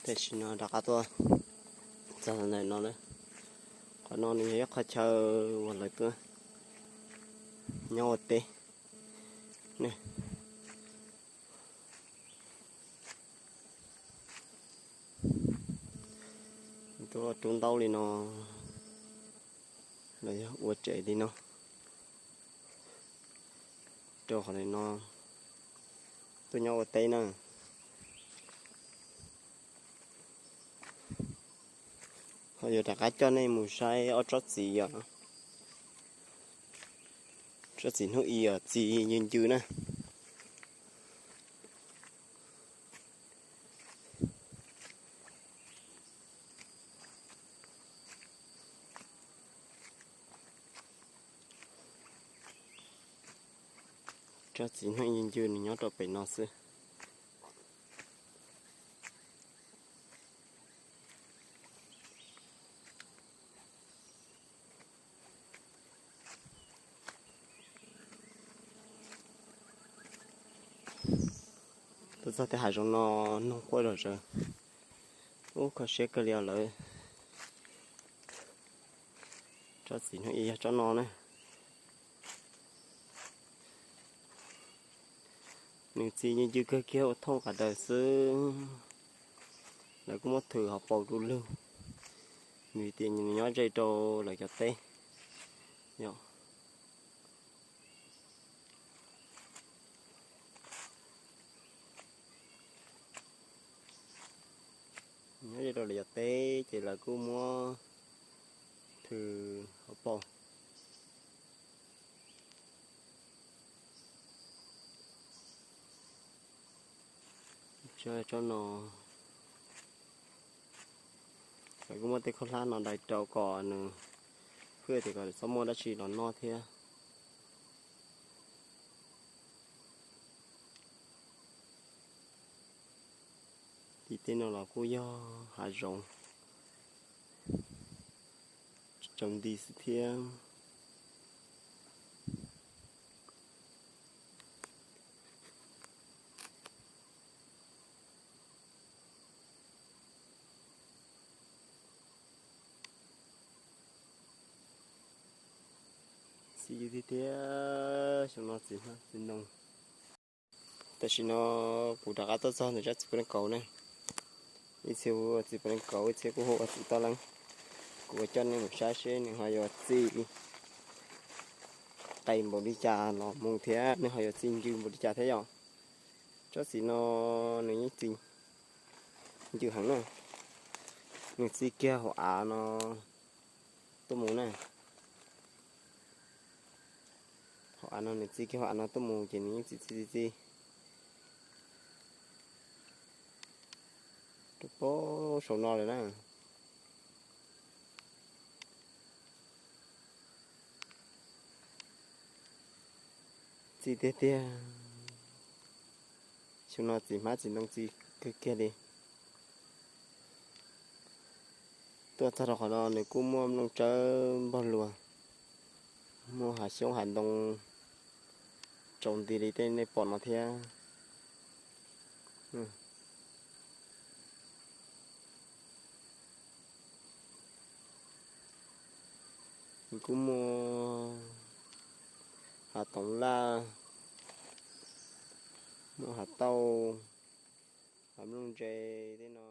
Tam sim no rov qab tuaj txog ntawm no lawm. Qhov no nws yog ib qhov chaw uas lawv tuaj nyob ua teb. Tuaj rub ntaub li no, los yog ua tsev li no, rau qhov no tuaj nyob ua teb na. Ho yuav rov qab coj nej mus saib ob tsob txiv os. Tsob txiv hnub i os, txi ncw ncw na. Tsob txiv hnub i ncw ncw nws nyob rau pem no xwb. Tuaj txog tej hav zoov no noog quaj zom zaws. Ub, kho siab kawg li os lawv. Tsob txiv hnub i yog tsob no na. Nws txi ncw ncw kawg kiag ua thooj qas daws xwb. Lawv kuj muab thws hauv paus du lug, vim tias nws nyob ze rau lawv cov teb. Nyob ze rau lawv cov teb ces lawv kuj muab thws hauv paus. Tsob no, lawv kuj muab tej khaub hlab no dai rau kom nws, thiaj tias kom txhob muaj dab tsi los noj thiab. Tim tej no los kuj yog hav zoov, tsaus nti xwb thiab. Txi tiag tiag, xyoo no txiv hmab txiv ntoo. Tam sim no kuv rov qab tuaj txog ntawm tsob txiv puav leej kauv na. Ib txhia hu ua txiv puav leej kauv, ib txhia kuj hu ua txiv toj leej. Kuv coj nej mus saib seb nws ho yuav txi qe npaum li cas los mus thiab nws ho yuav txi ncw npaum li cas thiab yom. Tsob txiv no nws yeej txi ncw heev na. Nws txi kiag hauv av no tuaj mus na. Hauv av no nws txi kiag hauv av no tuaj mus ces nws yeej txi txi txi txi rau pem saum no lawm na. Txi tiag tiag. Xyoo no txiv hmab txiv ntoo txi kawg kiag li. Tuaj txog rau qhov no nws kuj muaj nplooj tsawb npog luag, muaj hav xyoob hav ntoo tsaus nti li tej nej pom no thiab. Nws kuj muaj hav toov laj, muaj hav tauj, hav nplooj ntse tej no.